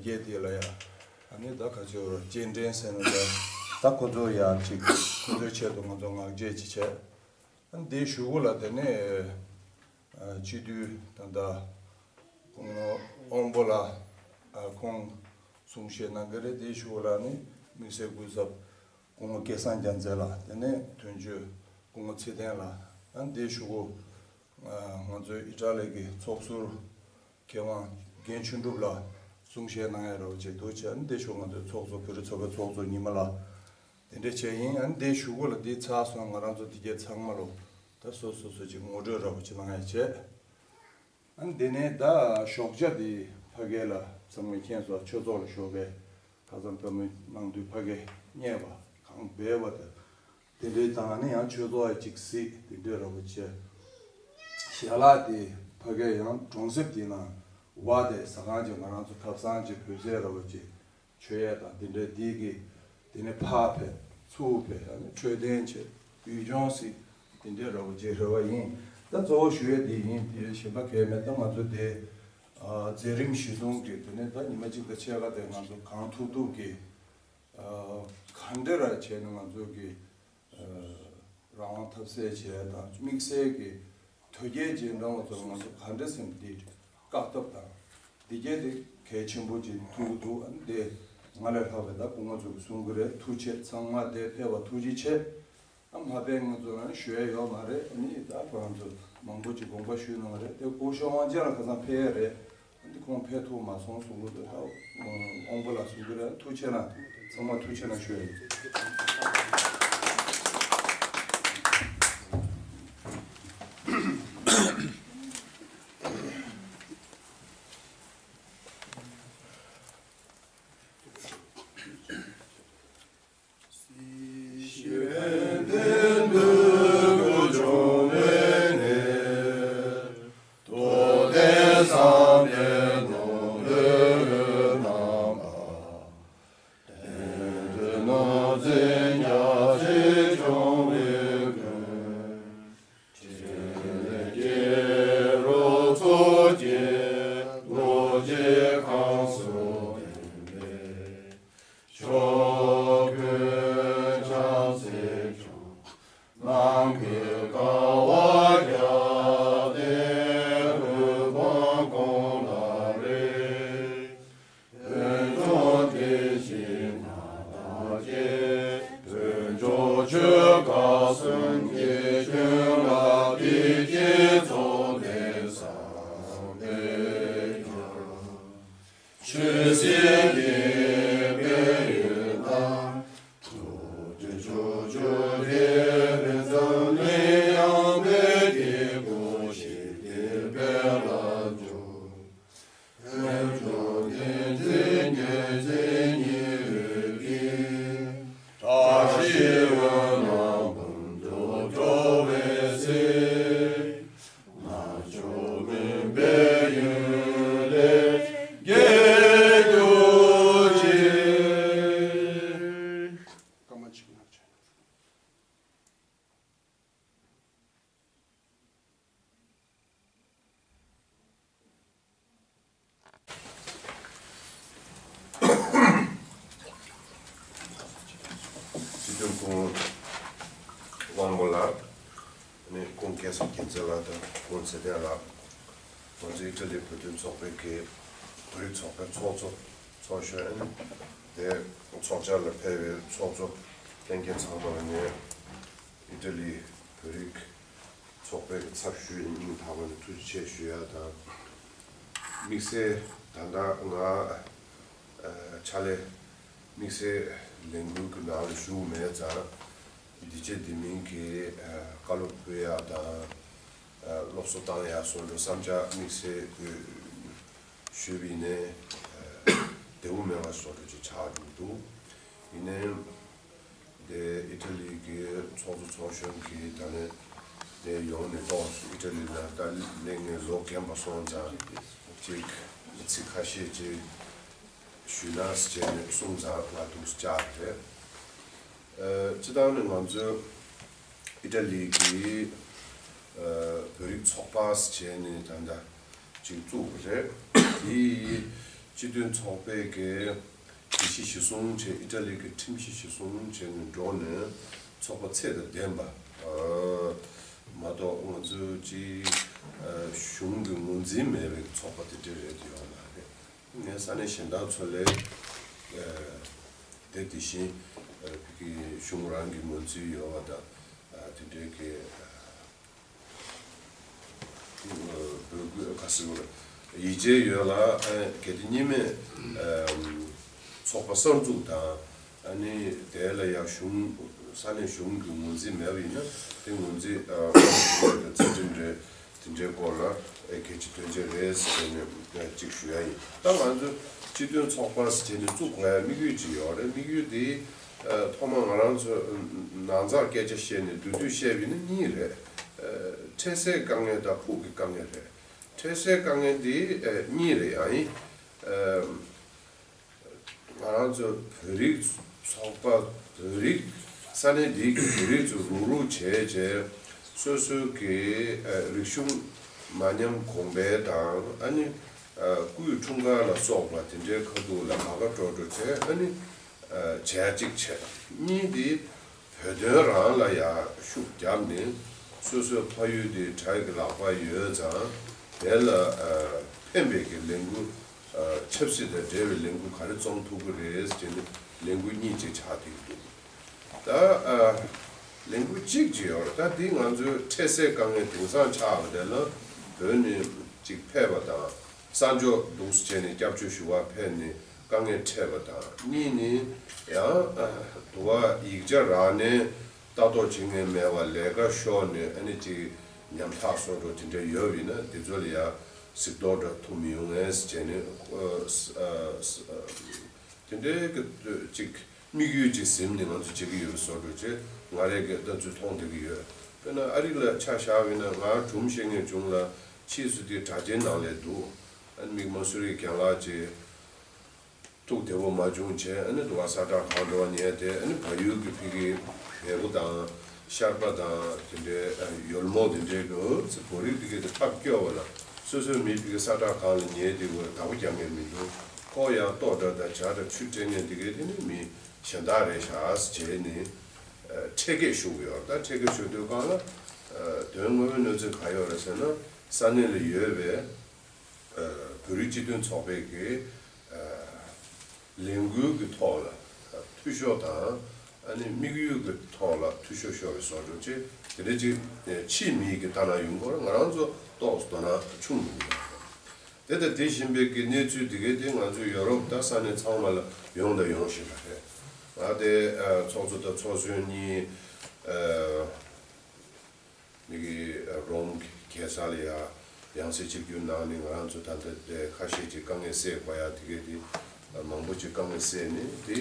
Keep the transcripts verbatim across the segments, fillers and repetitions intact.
རྒྱས་དེ་ལ་ཡ། ཨ་ནི་ད་ག་ཚོད་རོ་སྐྱེལ་འདྲེན་ཟེར་ན་ད་ད་ཁོ་ཚོ་ཡ་ཅིག་ཁོ་ཚོའི་ཆེད་དུ་ང་ཚོ་ངག་བཅད་ཅིག་བྱས། ཨ་ནི་དེའི་གཞུག་གུ་ལ་དེ་ནས་ཨ་སྤྱི་འཐུས་ད་ལྟ་སྐུ་ངོ་དབང་པོ་ལགས་ཨ་ཁོང་གསུང་བཤད་གནང་གི་རེད། དེའི་གཞུག་གུ་ལ་ནི་དམིགས་བསལ་སྐུ་ཚབ་སྐུ་ངོ་སྐལ་བཟང་རྒྱལ་མཚན་ལགས། དེ་ནས་དོན་གཅོད་སྐུ་ངོ་ཚེ་བརྟན་ལགས། ཨ་ནི་དེའི་གཞུག་གུ་ང་ཚོའི་ཨི་ཊ་ལི་གི་ཚོགས་ཟུར་མཁས་དབང་རྒན་ཆོས་གྲུབ་ལགས་གསུང་བཤད་གནང་ཡ་རོགས་བྱེད་འདུག་བྱས། ཨ་ནི་དེ་ཞུ་ང་ཚོའི་ཚོགས་གཙོ་བོད་རིགས་ཚོགས་པའི་ཚོགས་གཙོ་ཉི་མ་ལགས་དེ་འདྲས་བྱས་ཡིན། ཨ་ནི་དེ་ཞུ་གོ་ལ་དེ་ཚར་སོང་། ང་རང་ཚོ་དེ་གས་ཚང་མ་ལོ་ད་སོ་སོ་སོ་ཅིག་ངོ་སྤྲོད་རོགས་བྱེད་གནང་ཡ་བྱས། ཨ་ནི་དེ་ནས་ད་ཞོགས་ཇ་དེ་ཕ་གི་ལ་ཚང་མས་མཁྱེན་སོང་། ཆོས་ཚོགས་ལ་ཞོགས་པའི་ཁ་སང་བོད་མི་གནང་དུས་ཕ་གི་བསྙལ་བ་གང་སྦས་བ་དང་། དེ་འདྲའི་དང་ནི་ཡང་ཆོས་ཚོགས་ཡ་གཅིག་གཟིགས་དེ་འདྲའི་རོགས་པ་བྱས། ཞལ་ལག་དེ་ཕ་གི་ཡང་གྲོང་གསེབ་དེ་ནང་བ་དེ་ཟ་ཁང་ཅིག་ང་རང་ཚོ་ཐབ་ཚང་ཅིག་བོད་ཟས་རོགས་པ་ཅིག་མཆོད་ཡས་དང་དེ་འདྲའི་དེ་གི་དེ་ནས་ཕར་ཕེབས་ཚུར་ཕེབས་ཨ་ནི་འཕྲོད་བསྟེན་བྱས་ཡུལ་ལྗོངས་གཟིགས་དེ་འདྲའི་རོགས་པ་ཅིག་རེ་བ་ཡིན། ད་གཙོ་བོ་ཞུ་ཡས་དེ་ཡིན། དེ་གཞན་པ་གལ་མེད། ད་ང་ཚོ་དེ་ཨ་མཛད་རིམ་གཞི་བཟུང་གི་དེ་ནས་ད་ཉི་མ་གཅིག་དང་ཕྱེད་ཀ་དེ་ང་ཚོ་གང་ཐུབ་ཐུབ་ཀྱི་ཨ་ག་འདྲ་ར་བྱས་ནས་ང་ཚོ་གི་ཨ་རང་དབང་འཐབ་རྩོད་བྱས་དང་དམིགས་བསལ་གྱི་དོལ་རྒྱལ་རྗེས་འབྲང་བ་ཚོར་ང་ཚོ་ག་འདྲ་སེམས་འདི་བཀག་ཐབས་དང་འདི་གས་དེ་གལ་ཆེན་པོ་ཅིག་མཐོང་གི་འདུག་ཨ་ནི་དེ་ང་ལས་ལྷག་པའི་ད་སྐུ་ངོ་ཚོ་གི་གསུང་གི་རེད། ཐུགས་རྗེ་ཆེ། ཚང་མ་དེ་ཕེབས་པ་ཐུགས་རྗེ་ཆེ། ཨ་མ་དཔེ་ང་ཚོ་རང་ཞུ་ཡ་ཡོད་མ་རེད། ཨ་ནི་ད་ཁོ་རང་ཚོ་མང་པོ་ཅིག་དགོངས་པ་ཞུས་གནང་རེད། དེ་སྐུ་ཞབས་དབང་ཆེན་ལགས་ཁ་སང་ཕེབས་ཡ་རེད། ཨ་ནི་ཁོང་ཕེབས་ཐུབ་མ་སོང་གསུང་གི་འདུག་ད་དབང་པོ་ལགས་གསུང་གི་རེད། ཐུགས་རྗེ་ཆེ་གནང་། ཚང་མ་ཐུགས་རྗེ་ཆེ་གནང་ཞུ་ཡ་ཡིན། སྤྱི་འཐུས་སྐུ་ངོ་དབང་མོ་ལགས། ནི་སྐུ་ངོ་སྐལ་བཟང་རྒྱལ་མཚན་ལགས་དང་སྐུ་ངོ་ཚེ་བརྟན་ལགས། ང་ཚོ་ཨི་ཊ་ལི་བོད་དོན་ཚོགས་པའི་གི་བོད་རིགས་ཚོགས་པའི་ཚོགས་གཙོ་ཚོགས་གཞོན། དེ་ཚོགས་བཅར་ལ་ཕེབས་པའི་ཚོགས་གཙོ་ལྷན་རྒྱས་ཚང་མ་ལ་ནི་ཨི་ཊ་ལི་བོད་རིགས་ཚོགས་པའི་གི་ཚབ་ཞུས་ནས་སྙིང་ཐག་པ་ནས་ཐུགས་རྗེ་ཆེ་ཞུ་ཡ་དང་། དམིགས་བསལ་ད་ལྟ་ང་ཨ་ཕྱག་ལས་དམིགས་བསལ་ལས་འགུལ་གྱི་ནང་ལ་ཞུགས་མེད་ཙང་། འདི་བྱས་འདི་མིན་གྱི་ཨ་བཀའ་སློབ་ཕུལ་ཡ་དང་ཨ་སློབ་གསོ་བཏང་ཡ་སོགས་ལ་བསམ་འཆར་དམིགས་བསལ་ཞུས་པ་ཡིན་ནའི་ཨ་བདེ་པོ་མེད་པ་སོགས་ཅིག་ཆགས་འགྲོ་གི་འདུག་ཡིན་ནའི། དེ་ཨི་ཊ་ལི་གི་ཚོགས་གཙོ་ཚོགས་གཞོན་གྱིས་ད་ནི་དེ་ཡོང་ནས་ཏོག་ཙམ་ཨི་ཊ་ལི་ལ་ད་སླེབས་ནས་ལོ་རྒན་པ་སོང་ཙང་ཅིག་ཚིག་ཁ་ཤས་ཅིག་ཞུས་ན་ཟེར་ནས་གསུངས་ཙང་ང་འདུག་སེ་བཅར་རེད། ཨ་སྤྱིར་བཏང་ནི་ང་ཚོའི་ཨི་ཊ་ལི་གི་ཨ་བོད་རིགས་ཚོགས་པ་ཟེར་ནས་ད་ལྟ་ཅིག་བཙུགས་པ་རེད། དེ་ སྤྱི་མཐུན་ཚོགས་པའི་གི་སྒྲིག་གཞི་གཞིར་བཟུང་བྱས། ཨི་ཊ་ལི་གི་ཁྲིམས་གཞི་གཞིར་བཟུང་བྱས་ནས་འགྲོ་ནས་ཚོགས་པ་ཚད་དང་ལྡན་པ་མ་གཏོགས། ང་ཚོའི་གཅིག་གཞུང་གི་ངོས་འཛིན་མེད་པའི་ཚོགས་པ་དེ་འདྲ་རེད་ཡོད་མ་རེད། ངས་ས་གནས་གཞན་དག་ཚོ་ལས་དེ་དེ་བཞིན་བོད་ཀྱི་གཞུང་རང་གི་ངོས་འཛིན་ཡོད་པ་དང་། དེ་འདྲའི་གི་འབོད་སྐུལ་ག་ཟེར་བར་ཡིད་ཆེས་ཡོད་ལ། གལ་ཏེ་གཉིས་སྨན་ཚོགས་པ་གསར་འཛུགས་དང་། ཨ་ནི་དེ་ལ་ཡང་གཞུང་ས་གནས་གཞུང་གི་ངོས་འཛིན་མེད་པ་ཡིན་ན། དེ་ངོས་འཛིན་ཚད་འཛིན་རེད། དེ་འདྲའི་སྐོར་ལ་གལ་ཆེ་དོན་ཆེ་རེད་ཟེར་ནས་གཅིག་ཞུ་ཡ་ཡིན། ད་ང་ཚོ་སྤྱི་མཐུན་ཚོགས་པ་ཟེར་ནས་བཙུགས་དགོས་ཡ་དམིགས་ཡུལ་ཅིག་ཡོད་རེད། དམིགས་ཡུལ་དེ་ཐོག་མ་ང་རང་ཚོ་ནང་ཚགས་སྐད་ཆ་བཤད་ནས་བསྡུས་བསྡུས་བཤད་པ་ཡིན་ན་གཉིས་རེད། འཕྲལ་སེལ་དཀའ་ངལ་དང་ཕུགས་ཀྱི་དཀའ་ངལ་རེད། འཕྲལ་སེལ་དཀའ་ངལ་འདི་གཉིས་རེད། ཡང་ཡིན། ང་རང་ཚོ་བོད་རིགས་ཚོགས་པ། བོད་རིགས་ས་གནས་འདི་གི་བོད་རིགས་ཚོ་རུག་རུག་བྱས་བྱས། སོ་སོའི་གི་རིག་གཞུང་མ་ཉམས་གོང་འཕེལ་དང་། ཨ་ནི་སྐུའི་འཁྲུངས་སྐར་ལ་སོགས་པ་དེ་འདྲའི་ཁ་ཐུག་ལ་མ་དགའ་སྤྲོ་སྤྲོ་བྱས། ཨ་ནི་བྱས་གཅིག་བྱས། གཉིས་དེ་བོད་དོན་རང་ལ་ཡང་ཤུགས་བརྒྱབ་ནས། སོ་སོའི་ཕ་ཡུལ་དེ་དགྲ་གི་ལག་པར་ཡོད་ཙང་། དེ་ལ་ཕན་པའི་གི་ལས་འགུལ་ཆབ་སྲིད་དང་འབྲེལ་བའི་ལས་འགུལ་ག་རེ་རྩོམ་ཐུབ་ཀྱི་རེད་ཟེར་ནས་ལས་འགུལ་གཉིས་ཅིག་ཆགས་བསྡད་ཀྱི་འདུག་ད་ལས་འགུལ་གཅིག་ཅིག་ཡོད་རེད། ད་འདི་ང་ཚོའི་འཕྲལ་སེལ་དཀའ་ངལ་དེང་སང་ཆགས་པ་དེ་ལ། བོད་ནས་ཅིག་ཕེབས་པ་དང་། གསར་འབྱོར་འདུག་སེ་བྱས་ནས་སྐྱབས་བཅོལ་ཞུ་བར་ཕེབས་ནས་དཀའ་ངལ་འཕྲད་པ་དང་། གཉིས་ནི་ཡང་དུ་བ་ཡིག་ཆ་རག་ནས་ལྟ་རྟོག་བྱེད་མཁན་མེད་པ། ལས་ཀ་ཤོར་ནས་ཨ་ནི་ཅིག་ཉམ་ཐག་བཟོ་འདྲ་དེ་འདྲ་ཡོད་པ་ཡིན་ན། དེ་ཚོ་ལ་ཡང་གཟིགས་རྟོག་འདྲ་ཐུབ་མི་ཡོང་ངས་བྱས་ནས། དེ་འདྲའི་གི་ཅིག་དམིགས་ཡུལ་ཅིག་ཟིན་ནས་ང་ཚོ་བྱེད་ཀྱི་ཡོད་པའི་བཟོ་འདྲ་ཅིག་ང་རང་གིས་ལྟ་ཚུལ་མཐོང་བསྡད་ཀྱི་ཡོད། དཔེར་ན་ཨ་རི་ལ་ཆ་བཞག་པ་ཡིན་ན། ང་སྒྲུང་བཤད་མཁན་བྱུང་ལ། ཕྱིས་སུ་དེ་དྲ་རྒྱའི་ནང་ལ་འདུག་ཨ་ནི་མིག་དམར་སུ་རིའི་རྒན་ལགས་ཀྱིས་ཐུགས་བདེ་པོ་མ་བྱུང་བྱས། ཨ་ནི་དུ་བ་ས་བཀྲ་གང་འགྲོ་བ་ཉལ་ཏེ། ཨ་ནི་བལ་ཡུལ་གྱི་ཕ་གི་བལ་པོ་དང་ཤར་པ་དང་དེ་འདྲའི་ཡོལ་མོ་དེ་འདྲའི་གི་བོད་རིགས་དེ་གའི་དེ་ཐག་སྐྱོ་བ་ལ། སོ་སོའི་མི་ཕ་གི་ས་བཀྲ་གང་ལ་ཉལ་དེ་བར་བདག་པོ་རྒྱག་མཁན་མི་འདུག་ཁོ་ཡང་ལྟོ་འདྲ་དང་ཇ་འདྲ་ཆུ་སྤྲད་མཁན་དེ་གའི་དེ་ནི་མི་གཞན་དག་རེད་ཤག་ཟེར་བྱས་ནས་ཁྲེལ་གེད་ཞུ་གི་ཡོད། ད་ཁྲེལ་གེད་ཞུ་དུས་སྒང་ལ་དོན་དངོས་པོའི་གནས་ཚུལ་ག་ཡོད་རེད་ཟེར་ན། ས་གནས་ལ་ཡོད་པའི་བོད་རིགས་སྤྱི་མཐུན་ཚོགས་པའི་གི་ལས་འགུལ་གྱི་ཐོག་ལ་འཐུས་ཤོར་དང་། ཨ་ནི་དམིགས་ཡུལ་གྱི་ཐོག་ལ་འཐུས་ཤོར་ཤོར་བའི་བཟོ་འདྲ་ཅིག་དེ་འདྲ་ཅིག་ཕྱིའི་མིའི་གི་ལྟ་ན་ཡོང་གི་རེད། ང་རང་ཚོ་ཏོག་ཙམ་དོ་སྣང་ཆུང་དུ་འགྲོ་གི་རེད། དེ་དང་དེ་བཞིན་པའི་གི་གནས་ཚུལ་དེ་གའི་དེ་ང་ཚོའི་ཡོ་རོབ་ད་ས་གནས་ཚང་མ་ལ་ཡོང་དང་ཡོང་བཞིན་པ་རེད། ང་དེ་ཚོགས་གཙོ་དང་ཚོགས་གཞོན་གཉིས། མི་གི་རོམ་གེ་སར་ལ་ཡ་ཡང་སྲིད་ཆིབས་བསྒྱུར་གནང་ནས། ང་རང་ཚོ་ད་ལྟ་དེ་ཁ་ཤས་ཀྱིས་དཀའ་ངལ་སེལ་དགོས་ཡ་དེ་གའི་དེ་མང་པོ་ཅིག་དཀའ་ངལ་སེལ་ནས། དེ་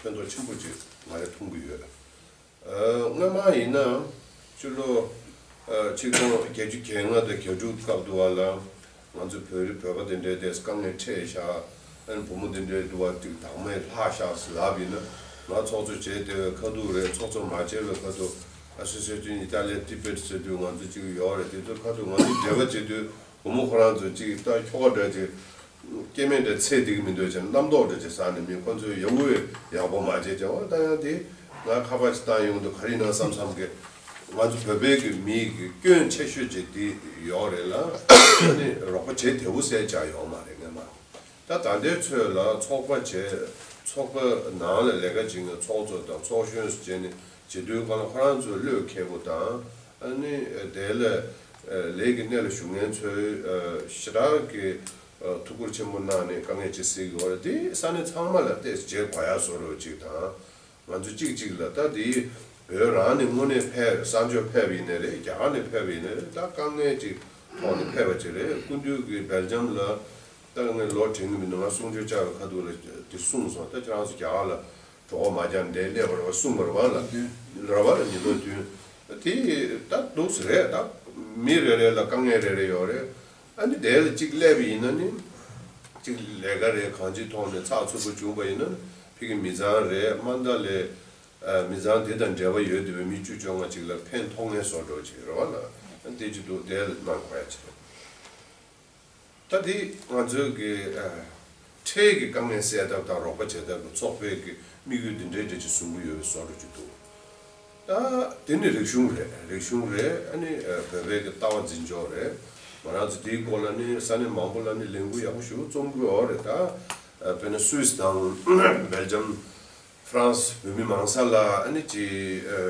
ཕན་ཐོགས་ཆེན་པོ་ཅིག་ང་རང་མཐོང་གི་ཡོད། སྔོན་མ་ཡིན་ན་ཕྱི་ལོ་ཆིག་སྟོང་བརྒྱད་ཅུ་གྱ་ལྔ་དང་གྱ་དྲུག་སྐབས་དུ་བ་ལ། ང་ཚོ་བོད་རིགས་བོད་པ་དེ་འདྲའི་དེ་དཀའ་ངལ་འཕྲད་ཤག་ཨ་ནི་བུ་མོ་དེ་འདྲའི་འདུག་བ་ཅིག་བདག་མེད་ལྷག་ཤག་ཟེར་ལབ་ཡིན་ན། ང་ཚོགས་གཙོ་བྱས་བསྡད་པའི་ཁ་ཐུག་རེད། ཚོགས་གཙོ་མ་བྱས་པའི་ཁ་ཐུག་ཨ་སི་སི་ཨེ་ཤན་ཨི་ཏཱ་ལི་ཡ་ཏི་བེད་ཟེར་དུས་ང་ཚོ་ཅིག་ཡོད་རེད། དེ་ཚོ་ཁ་ཐུག་ང་ཚོ་འབྲེལ་བ་བྱེད་དུས། བུ་མོ་ཁོ་རང་ཚོ་ཅིག་ད་ཁྱོ་ག་འདྲ་ཅིག་སྐྱེ་དམན་འདྲ་ཚད་འདི་གི་མི་འདོད་ཅིང་རྣམ་རྟོག་འདྲ་ཅིག་ཟ་ནས། མི་ཁོ་ཚོས་ཡག་པོ་ཡག་པོ་མ་བྱེད་ཅེས་པ། ད་ཡང་དེ་ང་ཁ་པར་ཅིག་བཏང་ཡོང་དུས་ག་རེ་ཡིན་ན་བསམ་བསམ་གི། ང་ཚོ་བོད་པའི་གི་མི་གི་སྐྱོན་ཆེ་ཤོས་ཅིག་འདི་ཡོད་རེད་ལ། ཨ་ནི་རོགས་པ་བྱེད་བདེ་པོ་ཟེར་བྱ་ཡོད་མ་རེད། ངས་མ། ད་ད་ལྟའི་ཚོད་ལ་ཚོགས་པ་བྱས། ཚོགས་པ་ནང་ལ་ལས་ཀ་བྱེད་མཁན་ཚོགས་གཙོ་དང་ཚོགས་གཞོན་བྱེད་ནས་བྱེད་དུས་སྒང་ལ། ཁོ་རང་ཚོ་བློས་འཁེལ་པོ་དང་། ཨ་ནི་དེ་ལ་ལས་ཀྱི་སྣེ་ལ་ཞུགས་མཁན་ཚོས་ཞེ་དྲག་གི་ཐུགས་ཁུར་ཆེན་པོ་གནང་ནས་དཀའ་ངལ་ཅིག་སེལ་གྱི་ཡོད་རེད། དེ་ས་གནས་ཚང་མ་ལ་ཏོག་ཙམ་བྱེད་དགོས་ཡ་བཟོ་འདྲ་ཅིག་དང་། ང་ཚོ་གཅིག་གཅིག་ལ། ད་དེ་བོད་རང་ནས་དངོས་གནས་ཕེབས། གསར་འབྱོར་ཕེབས་ཡིན་ནའི་རེད། རྒྱ་གར་ནས་ཕེབས་ཡིན་ནའི་རེད། ད་དཀའ་ངལ་ཅིག་ཐོག་ནས་ཕེབས་པ་ཅིག་རེད། སྐུ་མདུན་གྱིས་སྦེལ་ཇམ་ལ། ད་ངས་ལོ་དྲན་གྱི་མི་འདུག་ང་གསུང་ཆོས་བཅར་བའི་ཁ་ཐུག་ལ་དེ་གསུངས་སོང་། ད་ཁྱེད་རང་ཚོ་རྒྱ་གར་ལ་གྲོད་ཁོག་མ་རྒྱགས་འདིར་སླེབས་པ་རེད་པ་གསུངས་པ་རེད་པ་ལ། རེད་པ་ལ། ཉིས་སྟོང་བདུན། དེ་ད་འདུག་སེ་རེད། ད་མི་རེ་རེ་ལ་དཀའ་ངལ་རེ་རེ་ཡོད་རེད། ཨ་ནི་དེ་ལ་གཅིག་སླེབས་པ་ཡིན་ན་ནི། གཅིག་ལས་ཀ་རེ་གང་ཅིའི་ཐོག་ནས་ཚགས་ཚུད་པོ་བྱུང་པ་ཡིན་ན། ཕ་གི་མི་ཚང་རེད། དམའ་མཐའ་ལས་མི་ཚང་དེ་དང་འབྲེལ་བ་ཡོད་བསྡད་པའི་མི་བཅུ་བཅོ་ལྔ་ཅིག་ལ་ཕན་ཐོགས་མཁན་བཟོ་འདྲ་ཅིག་རེད་པ་ལ། ཨ་ནི་དེ་ཅིག་འདུག་དེ་ལ་གནང་དགོས་ཡ་ཅིག་རེད། ད་དེ་ང་ཚོའི་གི་ཨ་ འཕྲལ་གྱི་དཀའ་ངལ་སེལ་ཐབས་དང་རོགས་པ་བྱེད་ཐབས་ཀྱི་ཚོགས་པའི་གི་དམིགས་ཡུལ་འདི་འདྲའི་འདྲ་ཅིག་བཟུང་གི་ཡོད་པའི་བཟོ་འདྲ་ཅིག་འདུག་ད་དེ་ནི་རིག་གཞུང་རེད། རིག་གཞུང་རེད། ཨ་ནི་ཨ་བོད་པའི་གི་ལྟ་བ་འཛིན་ཕྱོགས་རེད། ང་རང་ཚོ་དེའི་སྐོར་ལ་ནི་ས་གནས་མང་པོ་ལ་ནི་ལས་འགུལ་ཡག་པོ་ཞིག་རྩོམ་གི་ཡོད་རེད། ད་ཨ་དཔེར་ན་སུད་སི་དང་སྦེལ་ཇམ། ཧྥ་རན་སི་བོད་མི་མང་ས་ལ་ཨ་ནི་ཅིག་ཨ་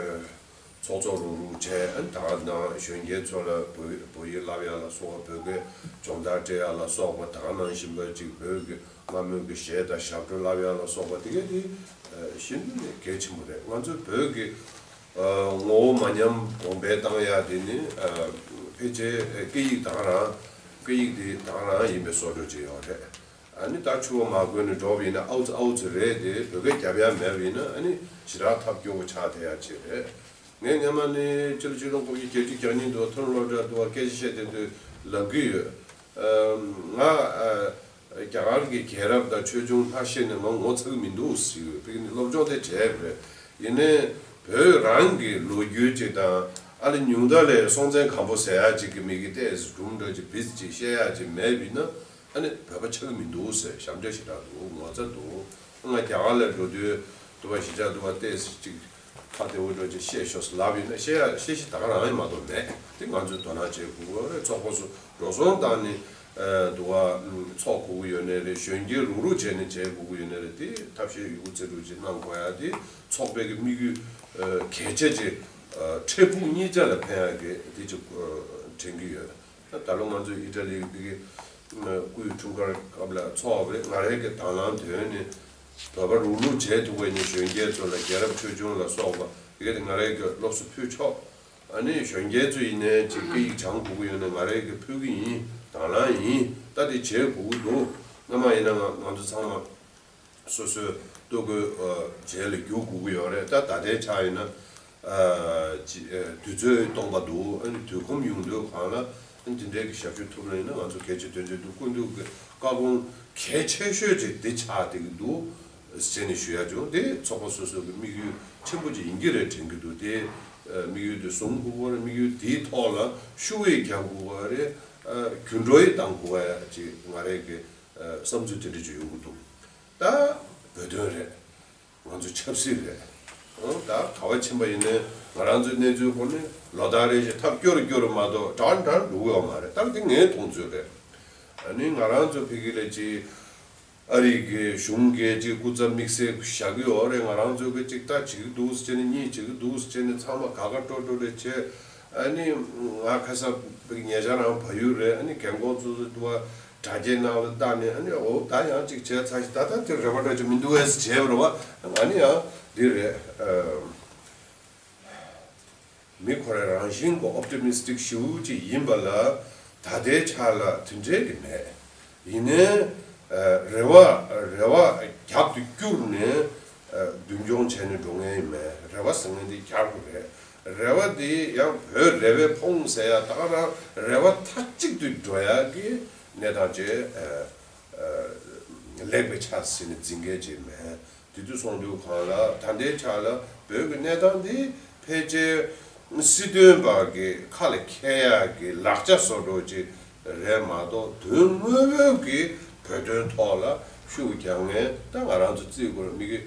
ཚོགས་གཙོ་རུག་རུག་བྱས། ཨ་ནི་ད་ག་ནང་གཞོན་སྐྱེས་ཚོ་ལ་བོད་བོད་ཡིག་བསླབ་ཡ་ལ་སོགས་པ། བོད་སྐད་སྦྱོང་བརྡར་སྤྲད་ཡ་ལ་སོགས་པ། ད་ག་ནང་བཞིན་པ་ཅིག་བོད་ཀྱི་སྔ་མོའི་གི་གཞས་དང་ཞབས་བྲོ་བསླབ་ཡ་ལ་སོགས་པ། དེ་གས་དེ་ཨ་ཤིན་ཏུ་ནས་གལ་ཆེན་པོ་རེད། ང་ཚོའི་བོད་ཀྱི་ཨ་ངོ་བོ་མ་ཉམས་གོང་འཕེལ་བཏང་ཡ་དེ་ནི་ཨ་ཕལ་ཆེར་སྐད་ཡིག་ད་ག་རང་། སྐད་ཡིག་དེ་ད་ག་རང་ཡིན་པའི་བཟོ་འདྲ་ཅིག་ཡོད་རེད། ཨ་ནི་ད་ཕྱུ་པ་མ་གོན་ནས་འགྲོ་བ་ཡིན་ན་ཨའུ་ཙི་ཨའུ་ཙི་རེད་དེ། བོད་སྐད་རྒྱབ་ཡ་མེད་པ་ཡིན་ན་ཨ་ནི་ཞེ་དྲག་ཐབས་སྐྱོ་པོ་ཆགས་བསྡད་ཡ་ཅིག་རེད། ངས་སྔོན་མ་ནས་ཕྱི་ལོ་ཆིག་སྟོང་དགུ་བརྒྱ་བརྒྱད་ཅུ་གྱ་གཉིས་དུ་མཐོ་རིམ་སློབ་གྲྭ་དུ་བ་སྐད་ཆ་བཤད་བསྡད་དུས་ལབ་ཀྱི་ཡོད། ཨ་ང་ཨ་རྒྱ་གར་གྱི་རྒྱལ་རབས་དང་ཆོས་འབྱུང་ཕར་བཤད་ནས་ང་ངོ་ཚ་གི་མི་འདུག་ཟེར་གྱི་ཡོད། ཕ་གི་ནི་སློབ་སྦྱོང་དེ་བྱས་པ་རེད། ཡིན་ནའི་བོད་རང་གི་ལོ་རྒྱུས་ཅིག་དང་། ཨ་ལེ་ཉུང་མཐའ་ལས་སྲོང་བཙན་སྒམ་པོ་ཟེར་ཡ་ཅིག་གི་མི་གི་ཏོག་ཙམ་སྒྲུང་འདྲ་ཅིག་བིས་ཅིག་བཤད་ཡ་ཅིག་མེད་པ་ཡིན་ན། ཨ་ནི་བོད་པ་ཆགས་ཀྱི་མི་འདུག་ཟེར། ཞབས་འདྲེན་ཞེ་དྲག་འདུག་ངོ་ཚ་འདུག་ང་རྒྱ་གར་ལ་འགྲོ་དུས་དུ་བ་གཞིས་ཆགས་དུ་བ་ཏོག་ཙམ་ཅིག་ཁ་བདེ་བོ་འདྲ་ཅིག་བཤད་ཤོག་ཟེར་ལབ་ཡིན་ན་བཤད་ཡ་བཤད་གཞི་ད་ག་རང་ཡིན་མ་གཏོགས་མེད། དེ་ང་ཚོས་དོ་སྣང་བྱེད་དགོས་ཀྱི་རེད། ཚོགས་པ་ཚོ་འགྲོ་སོང་བཏང་ནས་ཨ་དུ་བ་ཨ་ཚོགས་དགོས་ཀྱི་ཡོད་ནའི་རེད། གཞོན་སྐྱེས་རུག་རུག་བྱས་ནས་བྱེད་དགོས་ཀྱི་ཡོད་ནའི་རེད། དེ་ཐབས་ཤེས་ཡོད་རྒུ་རྩལ་སྤྲུགས་ཅིག་གནང་དགོས་ཡ་དེ་ཚོགས་པའི་གི་དམིགས་ཡུལ་ཨ་གལ་ཆེ་ཅིག་ཨ་འཕྲལ་ཕུགས་གཉིས་ཆ་ལ་ཕན་ཡ་གི་དེ་ཅིག་ཨ་དྲན་གྱི་ཡོད། ད་ལོ་ང་ཚོས་ཨི་ཊ་ལི་གི་ཨ་སྐུའི་འཁྲུངས་སྐར་སྐབས་ལ་ཚོགས་པ་རེད། ང་རའི་གི་དང་བླངས་དོན་ནི་བོད་པ་རུག་རུག་བྱེད་ཐུབ་པ་ཡིན་ན་གཞོན་སྐྱེས་ཚོ་ལ་རྒྱལ་རབས་ཆོས་འབྱུང་ལ་སོགས་པ་དེ་ག་དེ་ང་རའི་གི་སློབ་གསོ་ཕུལ་ཆོག་ཨ་ནི་གཞོན་སྐྱེས་ཚོ་ཡིན་ནའི་ཅིག་སྐད་ཡིག་སྦྱང་དགོས་ཀྱི་ཡོད་ན་ང་རའི་གི་ཕུལ་གི་ཡིན། དང་བླངས་ཡིན། ད་དེ་བྱེད་དགོས་ཀྱི་འདུག་སྔ་མ་ཡིན་ན་ང་ང་ཚོ་ཚང་མ་སོ་སོའི་ལྟོ་གོས་ཨ་རྗེས་ལ་རྒྱུག་དགོས་ཀྱི་ཡོད་རེད། ད་ད་ལྟའི་ཆ་ཡིན་ན་ཨ་ཅི་ཨ་དུས་ཚོད་སྟོང་པ་འདུག་ཨ་ནི་དུས་ཁོམ་ཡོང་དུས་གང་ལ་ཨ་ནི་དེ་འདྲའི་གི་ཞབས་ཞུ་ཐུབ་ན་ཡིན་ན་ང་ཚོ་གལ་ཆེ་དོན་ཆེ་འདུག་སྐུ་མདུན་གྱི་བཀའ་དགོངས་གལ་ཆེ་ཤོས་ཅིག་འདི་ཆགས་བསྡད་ཀྱི་འདུག་ཟེར་ནས་ཞུ་ཡ་བྱུང་། དེ་ཚོགས་པ་སོ་སོ་གི་དམིགས་ཡུལ་ཆེན་པོ་ཅིག་ཡིན་གྱི་རེད་དྲན་གྱི་འདུག་དེ་ཨ་དམིགས་ཡུལ་དེ་བཟུང་དགོས་པ་རེད། དམིགས་ཡུལ་དེའི་ཐོག་ལ་ཤུགས་ཡིད་རྒྱག་དགོས་པ་རེད། ཨ་འགྱུར་འགྲོས་ཡིད་གཏང་དགོས་པ་ཅིག་ང་རའི་གི་ཨ་བསམ་ཚུལ་དེ་འདྲ་ཅིག་ཡོང་གི་འདུག་ད་བོད་དོན་རེད། ང་ཚོ་ཆབ་སྲིད་རེད། ཨང་། ད་ག་བ་ཕྱིན་པ་ཡིན་ནའི་ང་རང་ཚོའི་གནས་ཚུལ་སྐོར་ནི་ལོ་ལྟར་རེ་བཞིན་ཐབས་སྐྱོ་རུ་སྐྱོ་རུ་མ་གཏོགས་དྲག་དྲག་འགྲོ་གི་ཡོད་མ་རེད། ད་འདི་ངའི་མཐོང་ཚུལ་རེད། ཨ་ནི་ང་རང་ཚོ་ཕ་གི་ལ་ཅིག་ཨ་རི་གི་གཞུང་གིས་ཅིག་སྐུ་ཚབ་དམིགས་བསལ་བཞག་གི་ཡོད་རེད། ང་རང་ཚོ་གི་ཅིག་ད་བྱེད་ཀྱི་འདུག་ཟེར་ནས་གཉིས་བྱེད་ཀྱི་འདུག་ཟེར་ནས་ཚང་མ་དགའ་དགའ་སྤྲོ་སྤྲོ་རེ་བྱས། ཨ་ནི་ང་ཁ་སང་ཕ་གི་ཉེ་ཆར་རང་བལ་ཡུལ་རེད། ཨ་ནི་རྒན་གོག་ཚོ་ཚོ་འདུག་བ། དྲ་རྒྱའི་ནང་ལ་བལྟས་ནས་ཨ་ནི་འོ་ད་ཡང་ཅིག་བྱས་ཚར་ཞིག་ད་ལྟ་དེ་རེ་བ་འདྲ་ཅིག་མི་འདུག་ཨེ་ཟེར་བྱས་པ་རེད་བ། ཨ་ནི་ཡང་འདི་རེད། ཨ་མི་ཁོ་རང་རང་བཞིན་གྱི་ཨོབ་ཊི་མི་སི་ཊིག་ཞེ་པོ་ཅིག་ཡིན་པ་ལ་ད་ལྟའི་ཆ་ལ་དེ་འདྲའི་གི་མེད། ཡིན་ནའི་ཨ་རེ་བ་རེ་བ་རྒྱབ་ཏུ་བསྐྱུར་ནས་ཨ་མདུན་སྐྱོང་བྱས་ནས་འགྲོ་མཁན་མེད། རེ་བ་ཟེར་མཁན་དེ་རྒྱག་དགོས་རེད། རེ་བ་དེ་ཡང་བོད་རེ་བས་ཕོངས་ཟེར་ཡ་ད་ག་རང་རེ་བ་མཐའ་གཅིག་ཏུ་འགྲོ་ཡ་གི་གནས་སྟངས་ཅིག་ཨ་ཨ་ལེགས་པའི་ཆ་ཟིན་ནས་འཛིན་མཁན་ཅིག་མེད། དེ་དུས་སོང་དུས་གང་ལ་ད་ལྟའི་ཆ་ལ་བོད་ཀྱི་གནས་སྟངས་འདི་ཕལ་ཆེར་སྲིད་དོན་པ་གི་ཁ་ལ་འཁྱེར་ཡ་གི་ལག་ཆ་བཟོ་འདྲ་ཅིག་རེད་མ་གཏོགས་དོན་དངོས་པོའི་གི་བོད་དོན་ཐོག་ལ་ཤུགས་རྒྱག་མཁན་ད་ང་རང་ཚོ་བརྩི་དགོས་རེད། མི་གི་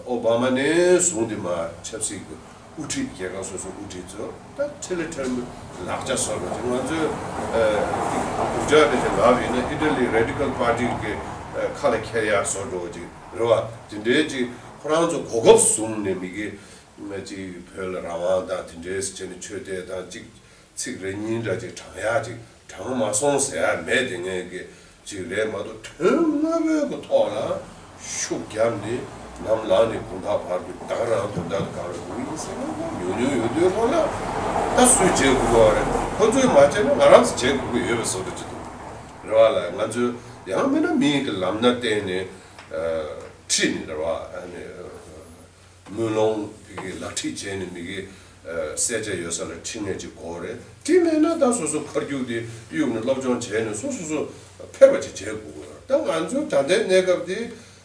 ཨོ་བྷ་མ་ནས་བཟུང་སྟེ་མར་ཆབ་སྲིད་ཀྱི་དབུ་ཁྲིད་རྒྱལ་ཁབ་སོ་སོའི་དབུ་ཁྲིད་ཚོ་ད་ཁྲི་ལ་ཁྲི་མོ་ལག་ཆ་བཟོ་འདྲ་ཅིག་ང་ཚོའི་ཨ་རྒྱུ་ཆ་དེ་ཚོ་ལབ་ཡིན་ན་ཨི་ཊ་ལི་རེ་ཌི་ཀལ་པར་ཊི་གི་ཨ་ཁ་ལ་འཁྱེར་ཡ་བཟོ་འདྲ་ཅིག་རེད་བ། དེ་འདྲའི་ཅིག་ཁོ་རང་ཚོ་གོ་སྐབས་བཟུང་ནས་མི་གི་ཅིག་བོད་ལ་རང་དབང་དང་དེ་འདྲའི་བྱས་ནས་ཆོས་དད་དང་ཅིག་ཚིག་རེ་གཉིས་འདྲ་ཅིག་དྲང་ཡ་ཅིག་དྲང་མ་སོང་ཟེར་ཡ་མེད། དེ་ངས་གི་ཅིག་རེད་མ་གཏོགས་དོན་དངོས་པོའི་གི་ཐོག་ལ་ཤུགས་བརྒྱབ་ནས་ནམ་ལངས་ནས་དགོང་དག་བར་དུ་ད་ག་རང་དོན་དག་དེ་གང་རུ་འགྲོ་གི་ཡིན་ཟེར་ན་ཉུང་ཉུང་ཡོད་དུས་སྒང་ལ་ད་སུས་བྱེད་དགོས་པ་རེད། ཁོ་ཚོས་མ་བྱས་ན་ང་རང་ཚོས་བྱེད་དགོས་ཀྱི་ཡོད་པའི་བཟོ་འདྲ་ཅིག་འདུག་རེད་བ་ལ། ང་ཚོས་ཡང་མིན་ན་མིའི་གི་ལམ་སྣ་བསྟན་ནས་ཨ་ཁྲིད་ནས་རེད་བ། ཨ་ནི་དམུས་ལོང་གི་ལག་ཁྲིད་བྱས་ནས་མི་གི་ཨ་གསལ་ཆ་ཡོད་ས་ལ་ཁྲིད་མཁན་ཅིག་དགོས་རེད། དེ་མེད་ན་ད་སོ་སོ་ཁ་རྒྱུག་དེ་གཡུག་ནས་སློབ་སྦྱོང་བྱས་ནས་སོ་སོ་སོ་ཕེབས་པ་ཅིག་བྱེད་དགོས་རེད། ད་ང་ཚོའི་ད་ལྟའི་གནས་སྐབས་དེ་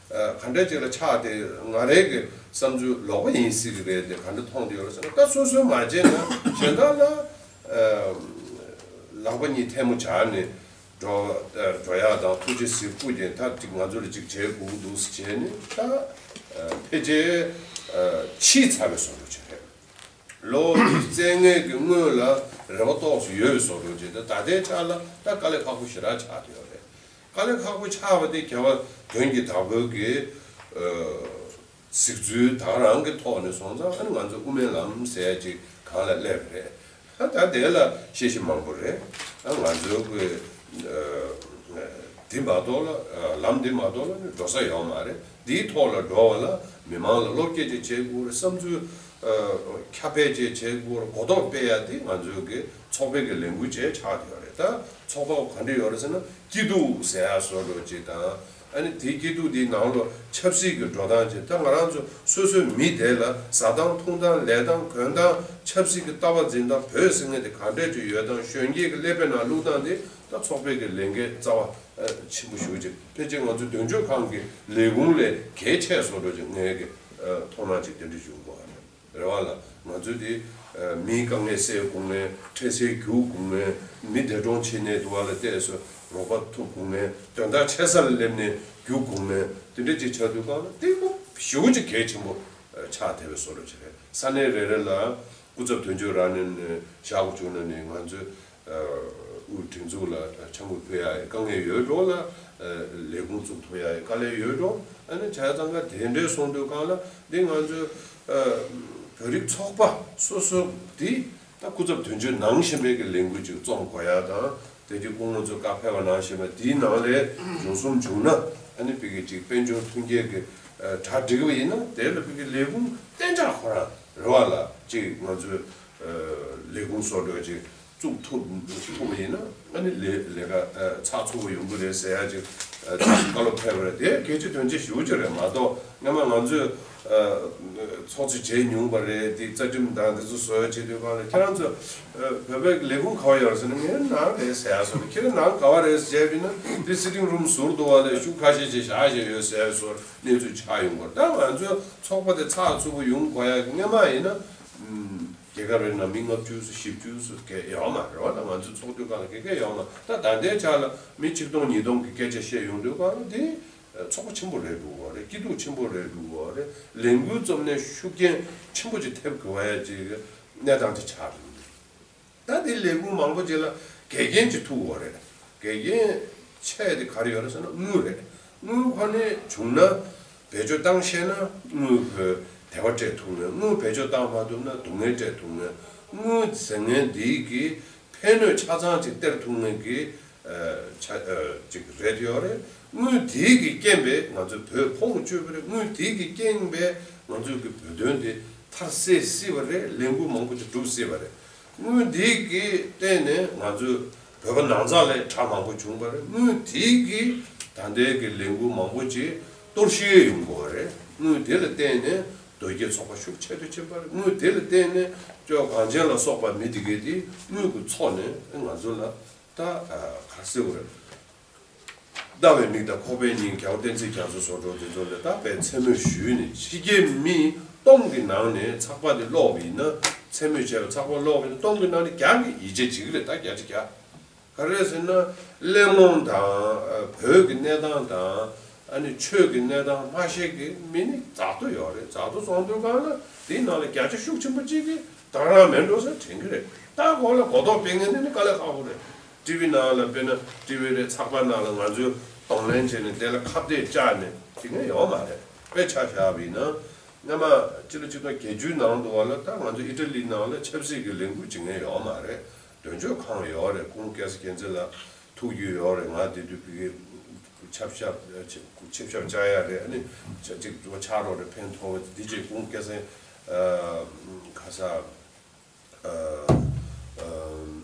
ཨ་ག་འདྲ་ཅིག་ལ་ཆགས་ཏེ་ང་རའི་གི་བསམ་ཚུལ་ལོག་པ་ཡིན་སྲིད་གི་རེད་དེ་ག་འདྲ་མཐོང་བསྡད་ཡོད་རེད་ཟེར་ན། ད་སོ་སོས་མ་བྱས་ན་གཞན་དག་ལ་ཨ་ལག་པ་གཉིས་ཐལ་མོ་སྦྱར་ནས། འགྲོ་འགྲོ་ཡག་དང་ཐུགས་རྗེ་གཟིགས་སྐུ་རྒྱན་ཐབས་ཅིག་ང་ཚོ་ལ་ཅིག་བྱེད་དགོས་འདུག་ཟེར་བྱས་ནས་ད་ཕལ་ཆེར་ཕྱིས་ཚར་བའི་བཟོ་འདྲ་ཅིག་རེད། ལོ་རྩ་ལྔའི་གི་སྔོན་ལ་རེ་བ་ཏོག་ཙམ་ཡོད་པའི་བཟོ་འདྲ་ཅིག་ད་ད་ལྟའི་ཆ་ལ་ད་དཀའ་ལས་ཁག་པོ་ཞེ་དྲག་ཆགས་བསྡད་ཡོད་རེད། དཀའ་ལས་ཁག་པོ་ཆགས་པ་དེ་རྒྱལ་བ་དོན་གྱི་བདག་པོའི་གི་གཟིགས་ཚུལ་དང་རང་གི་ཐོག་ནས་སོང་ཙང་ཨ་ནི་ང་ཚོ་དབུ་མའི་ལམ་ཟེར་ཅིག་གང་ལ་སླེབས་རེད། ད་ད་དེ་ལ་བཤད་གཞི་མང་པོ་རེད། ཨ་ང་ཚོའི་གི་འདི་མ་གཏོགས་ལ་ལམ་འདི་མ་གཏོགས་ལ་ནི་འགྲོ་ས་ཡོད་མ་རེད། འདིའི་ཐོག་ལ་འགྲོ་བ་ལ་མི་མང་ལ་བློ་སྐྱེད་ཅིག་བྱེད་དགོས་རེད། བསམ་ཚུལ་ཁྱབ་སྤེལ་ཅིག་བྱེད་དགོས་རེད། གོ་རྟོགས་སྤེལ་ཡ་དེ་ང་ཚོའི་གི་ཚོགས་པའི་གི་ལས་འགུལ་ཅིག་ཆགས་ཡོད་རེད། ད་ཚོགས་པ་ག་འདྲ་ཡོད་རེད་ཟེར་ན་སྐྱིད་སྡུག་ཟེར་ཡ་བཟོ་འདྲ་ཅིག་དང་། ཨ་ནི་དེའི་སྐྱིད་སྡུག་དེའི་ནང་ལོ་ཆབ་སྲིད་ཀྱི་འགྲོ་སྟངས་ཅིག་ད་ང་རང་ཚོ་སོ་སོའི་མི་དེ་ལ་ཟ་སྟངས་འཐུང་སྟངས་ལས་སྟངས་གོན་སྟངས་ཆབ་སྲིད་ཀྱི་ལྟ་བ་འཛིན་སྟངས་བོད་ཟེར་མཁན་དེ་ག་འདྲས་ཅིག་ཡོད་སྟངས་གཞོན་སྐྱེས་ཀྱི་ཀླད་པའི་ནང་བླུགས་སྟངས་དེ་ད་ཚོགས་པའི་གི་ལས་འགན་རྩ་བ་ཆེན་པོ་ཞེ་པོ་ཅིག་ཕལ་ཆེར་ང་ཚོའི་དོན་གཅོད་ཁང་གི་ལས་ཁུངས་ལས་གལ་ཆེ་བཟོ་འདྲ་ཅིག་ངའི་གི་མཐོང་སྣང་ཅིག་དེ་འདྲ་ཞུ་དགོས་པ་རེད། རེད་བ་ལ། ང་ཚོས་དེ་མིའི་དཀའ་ངལ་སེལ་དགོས་ངེས། འཕྲལ་སེལ་རྒྱུག་དགོས་ངེས། མི་འདས་གྲོངས་བྱེད་ནས་འདུག་བ་ལ་བལྟས་སོ་རོགས་པ་ཐུབ་དགོས་ངེས། དོན་དག་ཆེ་ས་ལ་སླེབས་ནས་རྒྱུག་དགོས་ངེས། དེ་འདྲ་ཅིག་བྱ་དུས་གང་ལ་དེ་མོ་ཞེ་པོ་ཅིག་གལ་ཆེན་པོ་ཆགས་བསྡད་པའི་བཟོ་འདྲ་ཅིག་རེད། ས་གནས་རེ་རེ་ལ་སྐུ་ཚབ་དོན་གཅོད་རང་ནས་ནས་བཞག་དགོས་བྱུང་ན་ནི་ང་ཚོས་དབུས་སྒྲིག་འཛུགས་ལ་ཆང་ཁུ་ཕུལ་ཡ་ཡི་དཀའ་ངལ་ཡོད་འགྲོ་ལ། ལས་ཁུངས་བཙུགས་ཐུབ་ཡ་ཡི་དཀའ་ལས་ཡོད་འགྲོ། ཨ་ནི་བྱས་ཙང་ཀ་དེ་འདྲའི་སོང་དུས་གང་ལ་འདི་ང་ཚོའི་བོད་རིགས་ཚོགས་པ་སོ་སོ་འདི་ད་སྐུ་ཚབ་དོན་གཅོད་ནང་བཞིན་པའི་གི་ལས་འགུལ་ཅིག་རྩོམ་དགོས་ཡ་དང་དེ་རྗེས་སྐུ་ངོ་ཚོས་བཀའ་ཕེབས་པ་ནང་བཞིན་པ་དེའི་ནང་ལས་འབྱུང་གསུམ་བྱུང་ན་ཨ་ནི་བི་གི་ཅིག་དཔལ་འབྱོར་མཐུན་རྐྱེན་གི་གྲ་སྒྲིག་པ་ཡིན་ན་དེ་ལ་བི་གི་ལས་ཁུངས་གཏན་འཇགས་ཁོ་རང་རེད་བ་ལ་ཅིག་ང་ཚོའི་ལས་ཁུངས་སོ་འདྲ་ཅིག་བཙུགས་ཐུབ་ཐུབ་པ་ཡིན་ན་ཨ་ནི་ལས་ལས་ཀ་ཚགས་ཚུད་པོ་ཡོང་གི་རེད་ཟེར་ཡ་ཅིག་བཀའ་སློབ་ཕེབས་པ་རེད། དེ་གལ་ཆེ་དོན་ཆེ་ཞེ་པོ་ཅིག་རེད་མ་གཏོགས་སྔ་མ་ང་ཚོས་ཚོགས་གཙོ་བྱས་མྱོང་བ་རེད། དེ་རྩ་ཁྲིམས་དང་དེ་ཚོ་བཟོ་ཡ་བྱེད་དུས་གང་ལ་ཁྱེད་རང་ཚོ་བོད་པའི་ལས་ཁུངས་ག་བ་ཡོད་རེད་ཟེར་ན་ངའི་ནང་རེད་ཟེར་ཡ་བཟོ་ཁྱེད་རང་ནང་ག་བ་རེད་ཟེར་བྱས་པ་ཡིན་ན་དེ་སི་ཊིང་རུམ་ཟུར་དུ་བ་ལས་ཤུགས་ཁ་ཤས་ཅིག་བཞག་བཞག་ཡོད་ཟེར་ཡ་བཟོ་གནས་ཚུལ་ཆགས་ཡོང་གི་རེད། ད་ང་ཚོའི་ཚོགས་པ་དེ་ཚགས་ཚུད་པོ་ཡོང་དགོས་ཡ་སྔ་མ་ཡིན་ན། རྒྱལ་ཁབ་རེ་ན་མི་ལྔ་བཅུ་ཙམ་བཞི་བཅུ་ཙམ་གས་ཡོད་མ་རེད་བ། ད་ང་ཚོའི་ཚོགས་འདུ་སྒང་ལ་གས་གས་ཡོད་མ་ད་ད་ལྟའི་ཆ་ལ་མི་ཆིག་སྟོང་ཉིས་སྟོང་གི་སྐད་ཆ་བཤད་ཡོང་དུས་སྒང་ལ་དེ་ཚོགས་པ་ཆེན་པོ་རེད་འདུག་བ་རེད། སྐྱིད་སྡུག་ཆེན་པོ་རེད་འདུག་བ་རེད། ལས་འགུལ་རྩོམ་ནས་ཤུགས་རྐྱེན་ཆེན་པོ་ཅིག་ཐེབས་དགོས་པ་ཡ་ཅིག་གནས་སྟངས་ཅིག་ཆགས་འདུག་ད་དེ་ལས་ཁུངས་མང་པོ་ཅིག་ལ་འགལ་རྐྱེན་ཅིག་ཐུག་བ་རེད། འགལ་རྐྱེན་ཆེ་དེ་ག་རེ་ཡོད་རེད་ཟེར་ན་དངུལ་རེད། དངུལ་ཁོ་ནས་བྱུང་ན། བེད་སྤྱོད་བཏང་ཤེས་ན་དངུལ་བོད་དེ་བ་སྤྲད་ཐུབ་ངེས། དངུལ་བེད་སྤྱོད་བཏང་མ་ཐུབ་ན་སྡུག་བསྔལ་སྤྲད་ཐུབ་ངེས། དངུལ་ཟེར་མཁན་འདིའི་གི་ཕན་གནོད་ཆ་ཚང་ཅིག་སྟེར་ཐུབ་མཁན་གྱི་ཆ་ཅིག་རེད་ཡོད་རེད། དངུལ་དེའི་གི་རྐྱེན་པས་ང་ཚོའི་བོད་ཕུང་བཅོས་པ་རེད། དངུལ་དེའི་གི་རྐྱེན་པས་ང་ཚོའི་གི་བོད་དོན་དེ་མཐར་སེལ་སྲིད་པ་རེད། ལས་འགུལ་མང་པོ་ཅིག་སྒྲུབ་སྲིད་པ་རེད། དངུལ་དེའི་གི་སྟེང་ནས་ང་ཚོའི་བོད་པ་ནང་ཚགས་ལས་གྲ་མང་པོ་བྱུང་བ་རེད། དངུལ་དེའི་གི་ད་ལྟའི་གི་ལས་འགུལ་མང་པོ་ཅིག་གཏོར་བཤིག་ཡོང་དགོས་པ་རེད། དངུལ་དེ་ལ་བརྟེན་ནས་དོལ་རྒྱལ་ཚོགས་པ་ཤུགས་ཆེ་རུ་ཕྱིན་པ་རེད། དངུལ་དེ་ལ་བརྟེན་ནས་ཅོག་གངས་ཅན་ལ་སོགས་པ་མི་དེ་གས་དེ་དངུལ་གི་ཚོགས་ནས་ང་ཚོ་ལ་ད་ག་རེ་ཟེར་དགོས་རེད། ལྟ་བའི་མིག་དང་ཁོག་པའི་སྙིང་རྒྱལ་བ་བསྟན་འཛིན་རྒྱ་མཚོ་བཟོ་འདྲ་དེ་ཚོ་ལ་ད་དཔེ་མཚན་སྨོད་ཞུས་ནས་ཕྱི་རྒྱལ་མི་སྟོང་གི་ནང་ནས་ཚགས་པར་དེ་ཀློག་པ་ཡིན་ན་མཚན་སྨོད་བྱས་པའི་ཚགས་པར་ཀློག་པ་ཡིན་ན་སྟོང་གི་ནང་ནས་བརྒྱ་གི་ཡིད་ཆེས་བྱེད་ཀྱི་རེད། ད་བརྒྱ་ཆ་བརྒྱ། ག་རེ་ཟེར་ན་གླེང་སློང་དང་བོད་ཀྱི་གནས་སྟངས་དང་ཨ་ནི་ཆོས་ཀྱི་གནས་སྟངས་མ་ཤེས་ཀྱི་མི་ནི་མཛའ་དོ་ཡོད་རེད། མཛའ་དོ་བཟང་དོན་གང་ལ་དེའི་ནང་ལ་བརྒྱ་ཆ་ཤུགས་ཆེན་པོ་གཅིག་གིས་དང་རང་མེད་འགྲོ་ཟེར་དྲན་གྱི་རེད། ད་གོ་ལ་གོ་རྟོགས་སྤེལ་མཁན་དེ་ནི་དཀའ་ལས་ཁག་པོ་རེད། ཊི་ཝི་ནང་ལ་དཔེར་ན་ཊི་ཝི་རེད་ཚགས་པར་ནང་ལ་ང་ཚོས་གདོང་ལེན་བྱས་ནས་དེ་ལ་ཁ་གཏད་བཅག་ནས་དེ་ངས་ཡོང་མ་རེད། དཔེ་ཆ་བཞག་པ་ཡིན་ན་སྔ་མ་སྤྱི་ལོ་ཆིག་སྟོང་བརྒྱད་ཅུའི་ནང་དུ་བ་ལ་ད་ང་ཚོ་ཨི་ཊ་ལི་ནང་ལ་ཆབ་སྲིད་ཀྱི་ལས་འགུལ་བྱེད་མཁན་ཡོད་མ་རེད། དོན་གཅོད་ཁང་ཡོད་རེད། ཁོང་སྐལ་བཟང་རྒྱལ་མཚན་ལགས་ཐུགས་རྒྱུས་ཡོད་རེད། ང་དེ་དུས་ཕ་གི་ཆབ་ཞབས་ཆིབས་ཞབས་བཅག་ཡ་རེད། ཨ་ནི་ཅིག་ཕྱག་རོགས་རེད། ཕན་ཐོགས་འདི་བྱས་ཁོང་སྐལ་བཟང་ཁ་ས་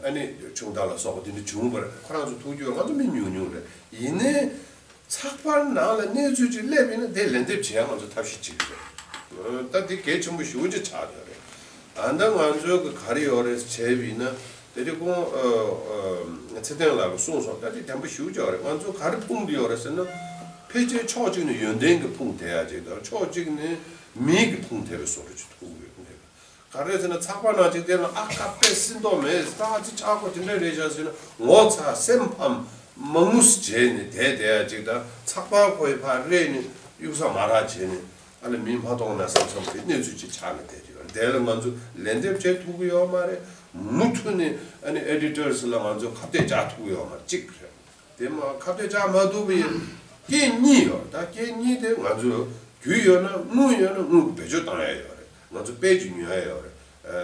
ཨ་ནི་ཆུང་བདག་ལ་སོགས་པ་དེ་འདྲ་བྱུང་བ་རེད། ཁོ་རང་ཚོ་ཐུགས་རྒྱུས་ང་ཚོ་མི་ཉུང་ཉུང་རེད། ཡིན་ནའི། ཚགས་པར་ནང་ལ་གནས་ཚུལ་ཅིག་སླེབས་ཡིན་ན་དེ་ལན་འདེབས་བྱེད་ཡ་ང་ཚོ་ཐབས་ཤེས་བྱེད་ཀྱི་རེད། ད་འདི་གལ་ཆེན་པོ་ཞེ་པོ་ཅིག་ཆགས་ཡོད་རེད། ཨ་ད་ང་ཚོའི་གི་ག་རེ་ཡོད་རེད་བྱས་པ་ཡིན་ན་དེ་རིང་ཁོང་ཚེ་བརྟན་ལགས་ཀྱིས་གསུངས་སོང་། ད་དེ་དྲན་པ་ཞེ་པོ་ཅིག་ཡོད་རེད། ང་ཚོ་ག་རེ་ཕུང་གི་ཡོད་རེད་ཟེར་ན་ཕལ་ཆེར་ཕྱོགས་གཅིག་ནས་ཡོན་ཏན་གྱི་ཕུང་བསྡད་ཡ་ཅིག་དང་ཕྱོགས་གཅིག་ནས་མིག་གི་ཕུང་བསྡད་པའི་བཟོ་འདྲ་ཅིག་ཐུག་གི་ཡོད་རེད། ག་རེ་ཟེར་ན་ཚགས་པར་ནང་ཅིག་དེ་ལ་ཨ་ཁ་དཔེ་སྲིད་མདོག་མེད་ད་ཅི་ཆག་སྒོ་དེ་འདྲ་རེད་ཤག་ཟེར་ན་ངོ་ཚ་སེམས་ཕམ་ མང་མོས་བྱས་ནས་བསྡད་བསྡད་ཡ་ཅིག་དང་། ཚགས་པར་ཁོ་ཡི་ཕར་རེད་ནས་གཡུག་ས་མ་རག་བྱས་ནས། ཨ་ནི་མི་མ་མཐོང་ན་བསམ་བསམ་གྱི་གནས་ཚུལ་ཅིག་ཆགས་ནས་བསྡད་ཀྱི་ཡོད་རེད། དེ་ལ་ང་ཚོ་ལན་འདེབས་བྱེད་ཐུབ་ཀྱི་ཡོད་མ་རེད། མུ་མཐུད་ནས་ཨ་ནི་ཨེ་ཌི་ཊར་ལ་ང་ཚོ་ཁ་གཏད་བཅག་ཐུབ་ཀྱི་ཡོད་མ་རེད། གཅིག་རེད། དེ་མ་ཁ་གཏད་བཅག་མ་ཐུབ་པའི་རྐྱེན་གཉིས་ཡོད་རེད། ད་རྐྱེན་གཉིས་དེ་ང་ཚོ་རྒྱུ་ཡོད་ན་དངུལ་ཡོད་ན་དངུལ་གྱི་བེད་སྤྱོད་བཏང་ཡ་ཡོད་རེད། ང་ཚོ་དཔེ་ཅིག་ཉོ་ཡ་ཡོད་རེད། ཨ་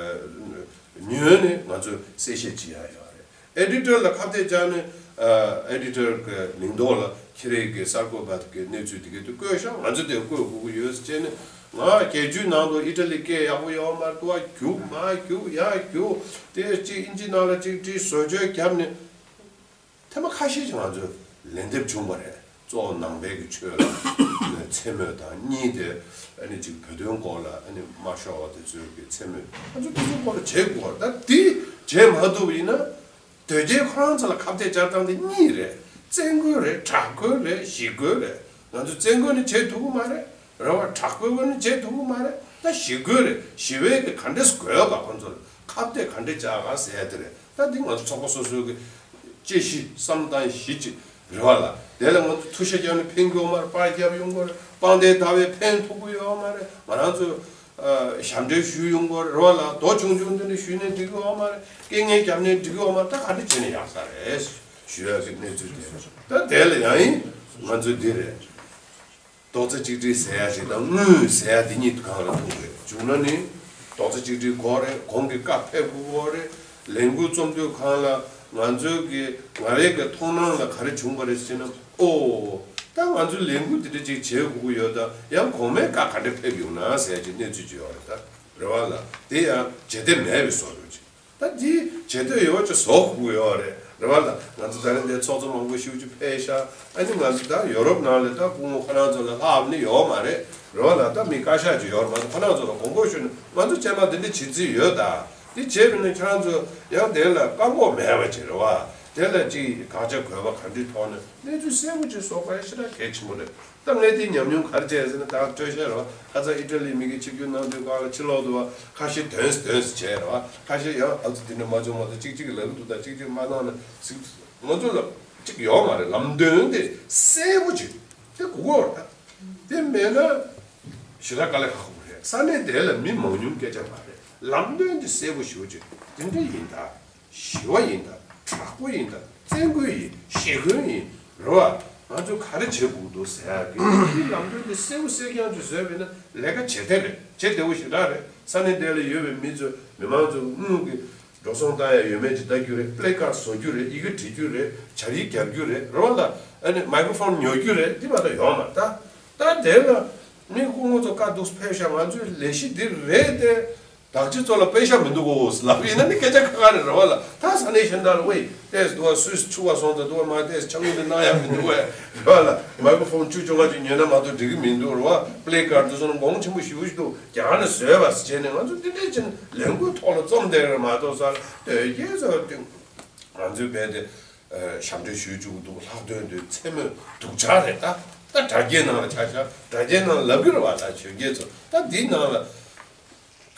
ཉོས་ནས་ང་ཚོ་གསལ་བཤད་བྱེད་ཡ་ཡོད་རེད། ཨེ་ཌི་ཊར་ལ་ཁ་གཏད་བཅག་ནས། ཨ་ཨེ་ཌི་ཊར་གྱི་མིང་ཐོག་ལ་ཁྱེད་རང་གི་གསར་འགོད་པ་གི་གནས་ཚུལ་དེ་གའི་དུ་བཀོད་ཤག་ང་ཚོ་དེ་བཀོད་དགོས་ཀྱི་ཡོད་ཟེར་བྱས་ནས། ང་རྒྱལ་བརྒྱུད་ནང་དུ་ཨི་ཊ་ལི་སྐད་ཡག་པོ་ཡོད་མ་རེད། དུ་བ་རྒྱུག་མ་རྒྱུག་ཡ་རྒྱུག་དེ་གཅིག་ཨིན་ཇི་ནང་ལ་གཅིག་བྲིས་བཟོ་བཅོས་བརྒྱབ་ནས། ཐེངས་མ་ཁ་ཤས་ཤིག་ང་ཚོས་ལན་འདེབས་བྱུང་བ་རེད། གཙོ་བོ་ནང་པའི་གི་ཆོས་ལ་མཚན་སྨོད་དང་། གཉིས་དེ་ཨ་ནི་ཅིག་བོད་དོན་སྐོར་ལ་ཨ་ནི་དམར་ཤོག་དེ་ཚོའི་གི་མཚན་སྨོད། ང་ཚོ་དེ་ཚོའི་སྐོར་ལ་བྱེད་དགོས་པ་རེད། ད་དེ་བྱེད་མ་ཐུབ་པ་ཡིན་ན། དོལ་རྒྱལ་ཁོ་རང་ཚོ་ལ་ཁ་གཏད་བཅག་སྟངས་དེ་གཉིས་རེད། བཙན་རྒོལ་རེད། དྲག་རྒོལ་རེད། ཞི་རྒོལ་རེད། ང་ཚོ་བཙན་རྒོལ་ནི་བྱེད་ཐུབ་ཀྱི་མ་རེད། རེད་བ། དྲག་རྒོལ་ནི་བྱེད་ཐུབ་ཀྱི་མ་རེད། ད་ཞི་རྒོལ་རེད། ཞི་བའི་གི་ག་འདྲས་དགོས་ག་ཁོ་ཚོ་ལ་ཁ་གཏད་ག་འདྲས་བཅག་ག་ཟེར་ཡ་དེ་རེད། ད་འདི་ང་ཚོ་ཚོགས་པ་སོ་སོའི་གི་དཔྱད་གཞི་བསམ་བློ་བཏང་གཞི་ཅིག་རེད་བ་ལ། དེ་ལ་ང་ཚོ་ཐུ་ཤ་རྒྱབ་ནས་ཕན་གྱི་ཡོད་མ་རེད། པར་རྒྱབ་ཡོང་གི་རེད། དཔང་རྟགས་བཏང་བས་ཕན་ཐོགས་ཀྱི་ཡོད་མ་རེད། ང་རང་ཚོ་ཨ་ཞབས་འདྲེན་ཞུས་ཡོང་གི་རེད་བ་ལ། རྡོ་ཆུང་ཆུང་འདི་འདྲ་གཞུས་ནས་འགྲིག་གི་ཡོད་མ་རེད། རྐྱེན་ངན་བརྒྱབ་ནས་འགྲིག་གི་ཡོད་མ་རེད། ད་ག་འདྲ་བྱས་ནས་ཡག་ས་རེད་ཞུ་ཡ་གི་གནས་ཚུལ་དེ་རེད། ད་དེ་ལ་ཡང་ཡིན་ང་ཚོ་འདི་རེད། རྡོག་རྩ་གཅིག་སྒྲིལ་ཟེར་ཡ་ཞིག་དང་དངུལ་ཟེར་ཡ་འདི་གཉིས་གང་ལ་ཐུག་རེད། བྱུང་ན་ནི་རྡོག་རྩ་གཅིག་སྒྲིལ་དགོས་རེད། གོང་གི་བཀའ་ཕེབས་དགོས་རེད། ལས་འགུལ་རྩོམ་དུས་གང་ལ་ང་ཚོའི་གི་ང་རའི་གི་མཐོང་སྣང་ལ་ག་རེ་བྱུང་བ་རེད་ཟེར་ན། ཨོ། ད་ང་ཚོའི་ལས་འགུལ་འདི་འདྲ་ཅིག་བྱེད་དགོས་ཀྱི་ཡོད། ད་ཡང་གོང་མའི་བཀའ་ག་འདྲ་ཕེབས་ཡོང་ན་ཟེར་ཡ་ཅིག་གནས་ཚུལ་ཅིག་ཡོད་རེད། ད་རེད་བ་ལ། དེ་ཡང་བྱེད་འདོད་མེད་པའི་བཟོ་འདྲ་ཅིག་ད་འདི་བྱེད་འདོད་ཡོད་ཅིག་བཟོ་དགོས་ཀྱི་ཡོད་རེད། རེད་བ་ལ། ང་ཚོ་ད་རིང་འདིར་ཚོགས་གཙོ་མང་པོ་ཞེ་པོ་ཅིག་ཕེབས་ཤག་ཨ་ནི་ང་ཚོ་ད་ཡོ་རོབ་ནང་ལ་ད་སྐུ་ངོ་ཁོ་རང་ཚོ་ལ་ལྷག་ནི་ཡོད་མ་རེད། རེད་བ་ལ། ད་མི་བཀའ་ཤག་ཅིག་ཡོད་རེད་མ་གཏོགས། ཁོ་རང་ཚོ་ལ་དགོངས་སྐོར་ཞུས་ནས་ང་ཚོ་རྗེས་མ་འདི་འདྲ་བྱེད་རྩིས་ཡོད། ད་འདི་བྱས་པ་ཡིན་ན་ཁྱེད་རང་ཚོ་ཡང་དེ་ལ་བཀག་འགོག་མེད་པ་ཅིག་རེད་བ། དེ་ལ་ཅིག་དགག་བྱ་དགོས་པ་ག་འདྲའི་ཐོག་ནས་གནས་ཚུལ་གསལ་པོ་ཅིག་བཟོ་དགོས་ཡ་ཞེ་དྲག་གལ་ཆེན་པོ་རེད། ད་ངས་དེ་ཉམས་མྱོང་ག་རེ་བྱས་ཟེར་ན། ད་སྤྲོ་ཤ་རེད་བ། ཁ་སང་ཨི་ཊ་ལི་མི་གི་ཆིབས་བསྒྱུར་གནང་དུས་སྒང་ལ་ཕྱི་ལོག་ཏུ་བ་ཁ་ཤས་འདོན་འདོན་བྱས་རེད་བ། ཁ་ཤས་ཡང་ཨ་ཙི་དེ་འདྲ་མ་བྱུང་མ་གཏོགས་གཅིག་གཅིག་ལབ་ཀྱི་འདུག་ད་གཅིག་གཅིག་མ་གནང་ན་ཟིག་ང་ཚོ་ལ་གཅིག་ཡོད་མ་རེད། ལམ་སྟོན་དེ་གསལ་པོ་ཅིག་དེ་དགོས་ཀྱི་ཡོད་རེད། ད་དེ་མེད་ན་ཞེ་དྲག་དཀའ་ལས་ཁག་པོ་རེད། ས་གནས་དེ་ལ་མི་མང་ཉུང་སྐད་ཆ་མ་རེད། ལམ་སྟོན་དེ་གསལ་པོ་ཞེ་པོ་ཅིག་དེ་འདྲ་ཡིན་ད། ཞི་བ་ཡིན་ད། དྲག་པོ་ཡིན་ད། བཙན་རྒོལ་ཡིན། ཞི་རྒོལ་ཡིན། རེད་བ། ང་ཚོས་ག་རེ་བྱེད་དགོས་འདུག་ཟེར་ཡག་གི་འདི་ལམ་སྟོན་འདི་གསལ་པོ་གསལ་རྐྱང་ཅིག་བཟོས་པ་ཡིན་ན་ལས་ཀ་བྱེད་བདེ་རེད། བྱེད་བདེ་པོ་ཞེ་དྲག་རེད། ས་གནས་དེ་ལ་ཡོད་པའི་མི་ཚོས་མི་མང་ཚོ་དངུལ་གྱི་འགྲོ་སོང་བཏང་ཡ་ཡོད་མེད་ཅིག་ལྟ་རྒྱུ་རེད། པི་ལེ་ཀར་བཟོ་རྒྱུ་རེད། ཡི་གེ་འབྲི་རྒྱུ་རེད། སྦྱར་ཡིག་རྒྱག་རྒྱུ་རེད། རེད་བ་ལ། ཨ་ནི་མའི་ཀྲོ་ཕོན་ཉོ་རྒྱུ་རེད། འདི་མ་གཏོགས་ཡོད་མ་རེད། ད་ད་དེ་ལ་མི་སྐུ་ངོ་ཚོ་བཀའ་འདུག་ཕེབས་ཤག་ང་ཚོའི་ལས་གཞི་འདི་རེད་དེ། བདག་སྤྱི་ཚོགས་ལ་པེ་ཤ་མི་འདུག་གོ་ལབ་ཡིན་ན་ནི་སྐད་ཆ་ཁ་ཁ་རེད། རེད་བ་ལ། ད་ས་གནས་གཞན་དག་ལ་ཝེ་ཏེས་འདུག་བ། སུས་ཆུ་བ་སོང་ད་འདུག་བ། མ་ཏེས་ཆང་ངུ་འདི་གནང་ཡ་མི་འདུག་བས། རེད་བ་ལ། མའི་ཀྲོ་ཕོན་བཅུ་བཅོ་ལྔ་ཅིག་ཉོས་ན་མ་གཏོགས་འགྲིག་གི་མི་འདུག་རེད་བ། པི་ལེ་ཀར་འདི་ཚོ་ནི་གོང་ཆེན་པོ་ཞེ་པོ་ཞིག་འདུག་རྒྱ་ནས་བཟོས་པ་ཟེར་བྱས་ནས་ང་ཚོ་འདི་འདྲས་ཅིག་ལས་འགུལ་ཐོག་ལ་རྩོམ་བསྡད་རེད་མ་གཏོགས་ས་ལ་དོལ་རྒྱལ་ཚོ་ང་ཚོའི་བས་དེ་ཞབས་འདྲེན་ཞུས་བཅུག་འདུག་ལྷག་དོན་དུ་མཚན་སྨོད་སྡུག་ཅག་རེད། ད་ད་དྲ་རྒྱའི་ནང་ལ་ཆ་བཞག་དྲ་རྒྱའི་ནང་ལ་ལབ་ཀྱི་རེད་བ། ད་ཆོས་རྒྱལ་ཚོ་ད་འདིའི་ནང་ལ།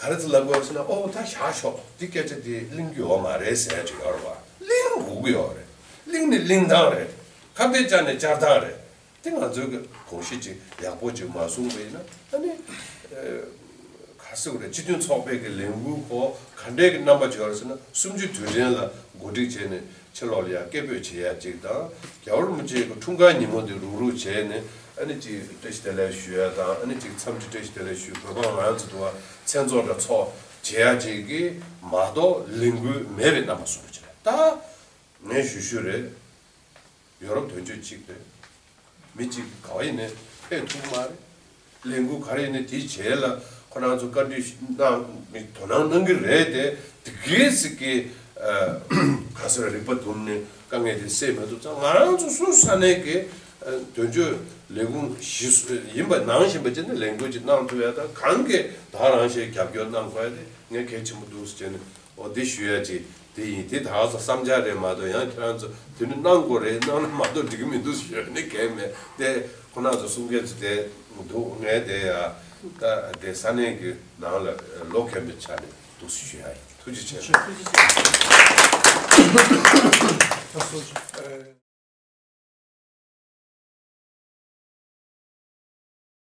ག་རེ་ཚོ་ལབ་དགོས་ཟེར་ན། ཨོ་ད་བཞག་ཤོག་འདི་སྐད་ཆ་འདི་གླེང་རྒྱུ་ཡོད་མ་རེད་ཟེར་ཡ་ཅིག་ཡོད་རེད་བ། གླེང་དགོས་ཀྱི་ཡོད་རེད། གླེང་ནི་གླེང་སྟངས་རེད། ཁ་གཏད་བཅག་ནི་བཅག་སྟངས་རེད། དེ་ང་ཚོའི་གི་གོམས་གཤིས་ཅིག་ཡག་པོ་ཅིག་མ་བཟུང་བ་ཡིན་ན། ཨ་ནི་ག་རེ་ཟེར་དགོས་རེད། སྤྱི་མཐུན་ཚོགས་པའི་གི་ལས་འགུལ་ཁོ་ག་འདྲའི་གི་རྣམ་པ་ཅིག་ཡོད་རེད་ཟེར་ན། གསུམ་བཅུའི་དུས་དྲན་ལ་གོ་སྒྲིག་བྱས་ནས། ཕྱི་ལོགས་ལ་ཡང་སྐད་འབོད་བྱེད་ཡ་གཅིག་དང་། རྒྱལ་བ་རིན་པོ་ཆེའི་འཁྲུངས་སྐར་ཉིན་མོ་དེ་རུག་རུག་བྱས་ནས། ཨ་ནི་གཅིག་བཀྲ་ཤིས་བདེ་ལེགས་ཞུ་ཡ་དང་། ཨ་ནི་གཅིག་འཚམས་འདྲི་བཀྲ་ཤིས་བདེ་ལེགས་ཞུ། བོད་འབངས་ང་རང་ཚོ་དུ་བ་མཚན་ཚོགས་འདྲ་ཚོགས་བྱེད་ཡ་གཅིག་གི་མ་གཏོགས་ལས་འགུལ་མེད་པའི་རྣམ་པ་བཟོ་རྒྱུ་རེད། ད་ངས་ཞུ་ཞུ་རེད། ཡོ་རོབ་དོན་གཅོད་གཅིག་རེད། མི་གཅིག་ག་བ་ཡིན་ནའི་ཕེབས་ཐུབ་མ་རེད། ལས་འགུལ་ག་རེ་ཡིན་ནའི་དེའི་རྗེས་ལ་ཁོ་རང་ཚོ་བཀའ་འདྲི་གནང་། མི་དོ་སྣང་གནང་གི་རེད་དེ། དེ་གའི་ཟིག་གི་ཨ་ག་ཟེར། རིག་པ་བསྡོམས་ནས་དཀའ་ངལ་དེ་སེལ་མ་ཐུབ་ཙང་། ང་རང་ཚོ་སོ་སོ་ས་གནས་ཀྱི་ཨ་དོན་གཅོད་ལས་ཁུངས་གཞི་ཡིན་པ་ནང་བཞིན་པ་བྱས་ནས་ལས་འགུལ་ཅིག་གནང་ཐུབ་ཡ་དང་། གང་གིས་ད་རང་བཞིན་རྒྱབ་སྐྱོར་གནང་དགོས་ཡ་དེ་ངས་གལ་ཆེན་པོ་འདུག་ཟེར་བྱས་ནས། ཨོ་དེ་ཞུ་ཡ་ཅིག་དེ་ཡིན། དེ་ད་ག་ས་བསམ་འཆར་རེད་མ་གཏོགས། ཡང་ཁྱེད་རང་ཚོ་དེ་ནི་གནང་དགོས་རེད། གནང་ན་མ་གཏོགས་འགྲིག་གི་མི་འདུག་ཞུ་ཡ་ནི་གལ་མེད་དེ། ཁོ་རང་ཚོ་གསུང་མཁན་ཚོ་དེ་འདུག་ངས་དེ་ཡ་ད་དེ་ས་གནས་ཀྱི་ནང་ལ་ལོ་མཁན་པའི་ཆ་ནས་འདུག་ཞུ་ཡ་ཡིན། ཐུགས་རྗེ་ཆེ། ཐུགས་རྗེ་ཆེ།